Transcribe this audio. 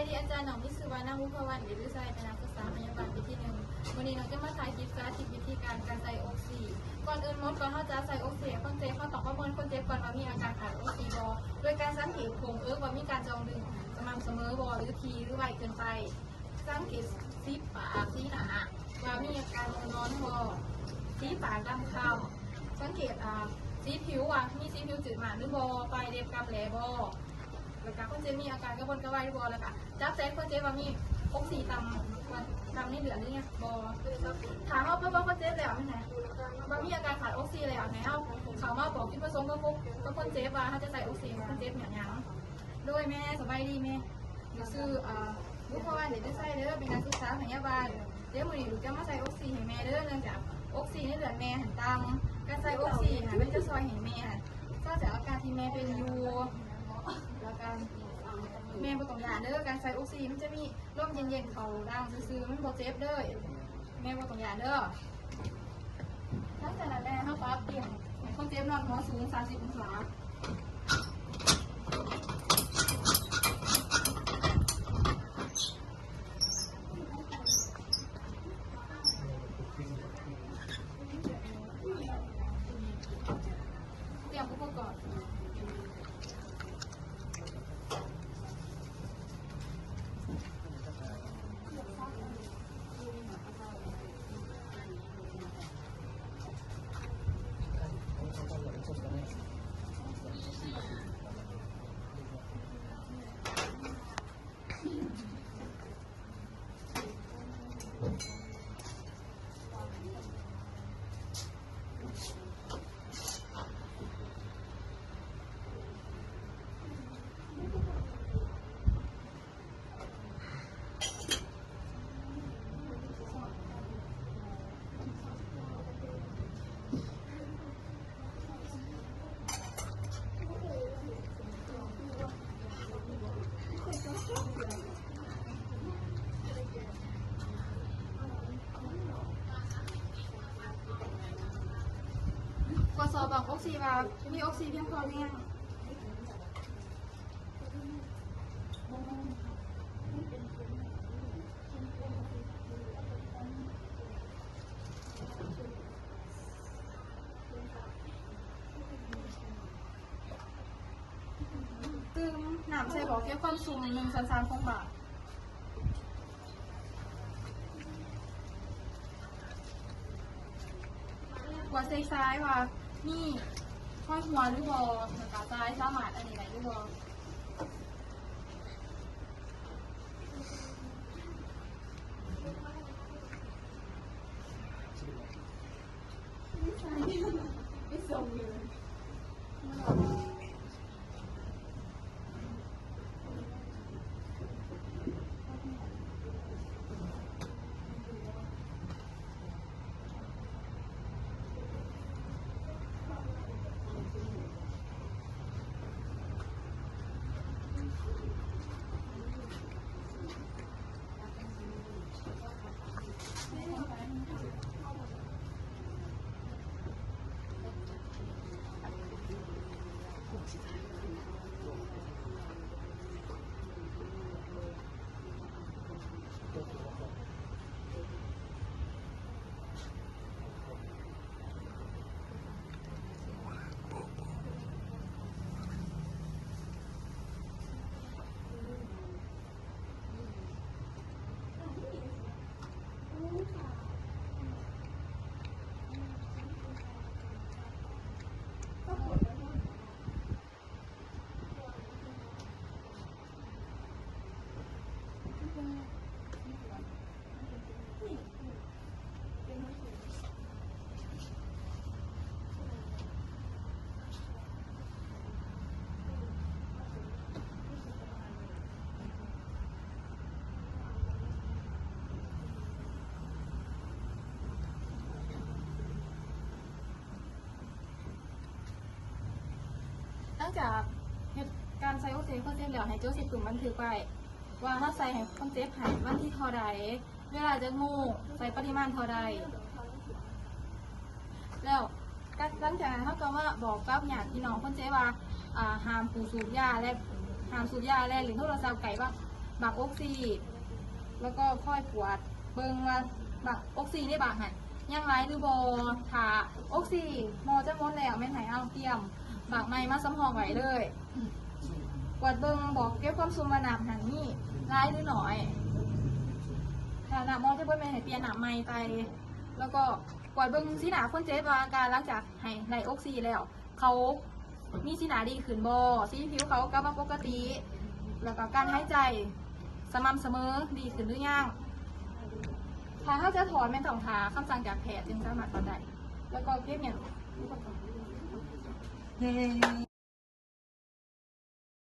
ສະບາຍດີອາຈານ, ນ້ອງມີຊື່ວ່ານາງ ບຸບພະວັນ ເດດວິໄຊ ເປັນນັກສຶກສາພະຍາບານປີທີໜຶ່ງ. ມື້ນີ້ນ້ອງຈະມາຖ່າຍຄລິບສາທິດວິທີການ ການໃສ່ອົກຊີ. ກ່ອນອື່ນໝົດ ກ່ອນເຮົາຈະໃສ່ອົກຊີໃຫ້ຄົນເຈັບ, ເຮົາຕ້ອງປະເມີນຄົນເຈັບກ່ອນວ່າມີອາການຂາດອົກຊີບໍ່ ໂດຍການສັງເກດໂພງເອິກວ່າມີການຈ່ອງດຶງສະໝ່ຳສະເໝີບໍ່ ຫຼືຖີ່ ຫຼືໄວເກີນໄປ. ສັງເກດສີປາກ ສີໜ້າ ວ່າມີອາການງ່ວງນອນບໍ່, ສີປາກດຳຄ້ຳ. ສັງເກດ ອາ ສີຜິວວ່າມີສີຜິວຈືດໝາກຫຼືບໍ່, ປາຍເລັບກຳແຫຼບໍ່, ແລ້ວກະຄົນເຈັບມີອາການກະວົນກະວາຍຫຼືບໍ່, ແລ້ວກະຈັບໃຈຄົນເຈັບວ່າມີອົກຊີຕ່ຳ ຕ່ຳໃນເລືອດຫຼືຫຍັງບໍ່. ຖ້າເຮົາພົບວ່າຄົນເຈັບແລ້ວ ແມ່ນຫຍັງ ວ່າມີອາການຂາດອົກຊີແລ້ວ ໃຫ້ເຮົາເຂົ້າມາບອກຈຸດປະສົງກັບຄົນ ກັບຄົນເຈັບວ່າເຮົາຈະໃສ່ອົກຊີໃຫ້ຄົນເຈັບແມ່ນຫຍັງ. ໂດຍແມ່ ສະບາຍດີແມ່. ລູກຊື່ ອາ ບຸບພະວັນ ເດດວິໄຊເດີ ເປັນນັກສຶກສາພະຍາບານ. ດຽວມື້ນີ້ລູກຈະມາໃສ່ອົກຊີໃຫ້ແມ່ເດີ ເນື່ອງຈາກອົກຊີໃນເລືອດແມ່ຫັ້ນຕ່ຳ. ການໃສ່ອົກຊີຫັ້ນ ມັນຈະຊ່ອຍໃຫ້ແມ່ເຊົາຈາກອາການທີ່ແມ່ເປັນຢູ່. ແລ້ວກະແມ່ບໍ່ຕ້ອງຢ້ານເດີ ການໃສ່ອົກຊີມັນຈະມີລົມເຢັນໆເຂົ້າດັງຊື່ໆ ມັນບໍ່ເຈັບເດີ. ແມ່ບໍ່ຕ້ອງຢ້ານເດີ. ຫຼັງຈາກນັ້ນແມ່ ເຮົາປັບປ່ຽນໃຫ້ຄົນເຈັບນອນຫົວສູງສາມສິບອົງສາ. ຕຽມອຸປະກອນ. ກວດສອບເບິ່ງອົກຊີວ່າມີອົກຊີພຽງພໍຫຼືຍັງ. ຕື່ມນ້ຳໃສ່ບໍ່ ເກັບຄວາມຊຸ່ມ ໜຶ່ງສ່ວນສາມຂອງບາດ. ກວດເຊັກຊາຍວ່າມີຮອຍຮົ່ວຫຼືບໍ່ ແລ້ວກະຊາຍສາມາດອັນນີ້ໄດ້ຫຼືບໍ່. ຫຼັງຈາກເຮັດການໃສ່ອົກຊີໃຫ້ຄົນເຈັບແລ້ວ ໃຫ້ໂຈະໃສ່ປຶ້ມບັນທຶກໄວ້ວ່າເຮົາໃສ່ໃຫ້ຄົນເຈັບໃຫ້ວັນທີເທົ່າໃດ ເວລາຈັກໂມງ ໃສ່ປະລິມານເທົ່າໃດ ແລ້ວ ກະ ຫຼັງຈາກນັ້ນເຮົາກະມາບອກກັບຍາດພີ່ນ້ອງຄົນເຈັບວ່າ ອາ ຫ້າມຜູ້ສູບຢາ ແລະ ຫ້າມສູບຢາ ແລະ ຫຼິ້ນໂທລະສັບໃກ້ບາງ ບັກອົກຊີ ແລ້ວກໍຄອຍກວດເບິ່ງວ່າບັກອົກຊີໃນບັກຫັ້ນຍັງຫຼາຍຫຼືບໍ່. ຖ້າອົກຊີໝໍຈະໝົດແລ້ວ ແມ່ນໃຫ້ເຮົາກຽມບັກໃໝ່ມາສຳຮອງໄວ້ເລີຍ. ກວດເບິ່ງ ບອກເກັບຄວາມຊຸ່ມວ່ານ້ຳຫັ້ນມີຫຼາຍຫຼືໜ້ອຍ. ຖ້ານ້ຳໝໍຈະເບິດ ແມ່ນໃຫ້ປ່ຽນນ້ຳໃໝ່ໃສ່ ແລ້ວກໍກວດເບິ່ງສີໜ້າຄົນເຈັບວ່າອາການຫຼັງຈາກໃຫ້ໄດ້ອົກຊີແລ້ວ ເຂົາມີສີໜ້າດີຂຶ້ນບໍ່, ສີຜິວເຂົາກັບມາປົກກະຕິ ແລ້ວກໍການຫາຍໃຈສະໝ່ຳສະເໝີດີຂຶ້ນຫຼືຍັງ. ຖ້າເຮົາຈະຖອດແມ່ນຕ້ອງຖ້າຄຳສັ່ງຈາກແພດຈຶ່ງສາມາດຖອດໄດ້ ແລ້ວກໍເກັບເງິນ.